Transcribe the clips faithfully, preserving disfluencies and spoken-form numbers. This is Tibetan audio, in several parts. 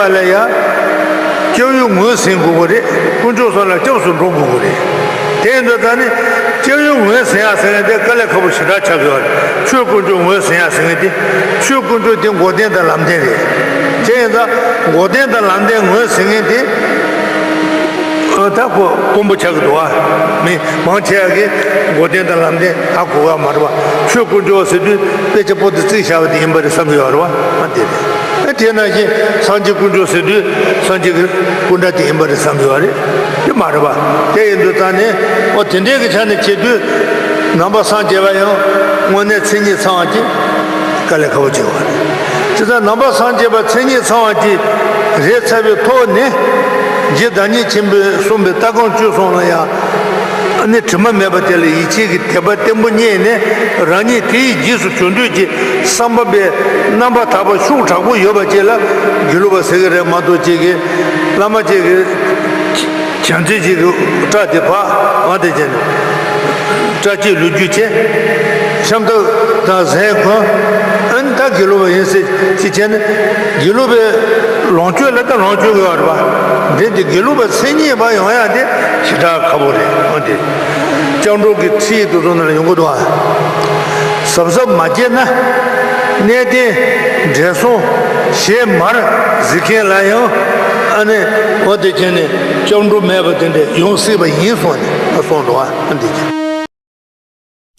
ལ་ཡང་སྐྱབས་ཡུལ་ངོས་ཟིན་དགོས་ཀྱི་རེད། དཀོན་མཆོག་གསུམ་ལ་སྐྱབས་སུ་འགྲོ་དགོས་ཀྱི་རེད། དེ་ཡིན་དུས་ད་ནི་སྐྱབས་ཡུལ་ངོས་ཟིན་ཡ་ཟེར་མཁན་དེ་དཀའ་ལས་ཁག་པོ་ཞེ་དྲག་ཆགས་ཀྱི་ཡོད་རེད། ཆོས་དཀོན་མཆོག་ངོས་ཟིན་ཡ་ཟེར་མཁན་དེ། ཆོས་དཀོན་མཆོག་དེ་འགོག་བདེན་དང་ལམ་བདེན་རེད། དེ་ཡིན་ཙང་འགོག་བདེན་དང་ལམ་བདེན་ངོས་ཟིན་མཁན་དེ། ཨ། ད་ཁོ་དཀོན་པོ་ཆགས་ཀྱི་འདུག་ཨ། མི་མང་ཆེ་བ་གིས་འགོག་བདེན་དང་ལམ་བདེན་ཧ་གོ་གི་མ་རེད་པ། ཆོས་དཀོན་མཆོག་ཟེར་དུས་དཔེ་ཆ་པོ་ཏི་བརྩིགས་བཞག་པ་དེ་ཡིན་པ་རེད་བསམ་གྱི་ཡོད་རེད་པ། ཨ། དེ་རེད། ཨ། དེ་ནང་བཞིན་སངས་རྒྱས་དཀོན་མཆོག་ཟེར་དུས་སངས་རྒྱས་ཀྱི་སྐུ་འདྲ་དེ་ཡིན་པ་རེད་བསམ་གྱི་ཡོད་རེད། དེ་མ་རེད་པ། དེ་ཡིན་དུས་ད་ནི་ཨོ་དེ་འདྲའི་གི་ཆ་ནས་བྱེད་དུས་ནང་པ་སངས་རྒྱས་པ་ཡང་དངོས་གནས་མཚན་ཉིད་ཚང་བ་ཅིག་དཀའ་ལས་ཁག་པོ་ཆེ་བ་རེད། དེ་ལྟར་ནང་པ་སངས་རྒྱས་པ་མཚན་ཉིད་ཚང་བ་ཅིག་རེད་ཚར་བའི་ཐོག་ནས། རྗེ་བདག་ཉིད་ཆེན་པོས་གསུངས་པའི་ལྟ་སྒོམ་སྤྱོད་གསུམ་ལ་ཡང་། ཨ་ནི་དྲི་མ་མེད་པ་དེ་ལ་ཡིད་ཆེས་ཀྱི་དད་པ་བརྟན་པོ་རྙེད་ནས། རང་ཉིད་དེའི་རྗེས་སུ་འཇུག་འདོད་ཀྱི་བསམ་པ་པའི་རྣམ་པར་དག་པ་ཤུགས་དྲག་པོ་ཡོད་པ་ཅིག་ལ་དགེ་ལུགས་པ་ཟེར་གྱི་རེད་མ་གཏོགས། ཅིག་གི་བླ་མ་ཅིག་གི། བྱང་ཆེན་ཅིག་གི་སྐྲ་དེ་ཕར་འོ་དེ་བྱས་ནས། སྐྲ་གཅིག་ལོ་རྒྱུས་བྱས། ཤམ་ཐབས་དང་གཟན་གོན། ཨ་ནི་ད་དགེ་ལུགས་པ་ཡིན་ཟེར་ཅིག་བྱས་ནས། དགེ་ལུགས་པའི་ལོངས་སྤྱོད་ལ་ད་ལོངས་སྤྱོད་དགོས་པ་རེད་པ། འདི་འདི་དགེ་ལུགས་པ་མཚན་ཉིད་པ་ཡོང་ཡ་དེ་ཞེ་དྲག་ཁག་པོ་རེད། འོ་དེ། སྐྱབས་འགྲོ་གི་ཚིག་དེ་ཚོ་ནང་ལ་ཡོང་གི་འདུག་ཨ། གཟབ་གཟབ་མ་བྱས་ན། གནས་བརྟན་འབྲས་གསུམ་ཞེས་མར་གཟིགས་མཁན་ལ་ཡང་། ཨ་ནི་འོ་དེ་བྱས་ནས་སྐྱབས་འགྲོ་མེད་པ་དེ་འདྲ་ཡོང་སྲིད་པ་ཡིན་གསུངས་ནས་གསུངས་འདུག་ཨ། འདི་བྱས།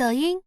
抖音，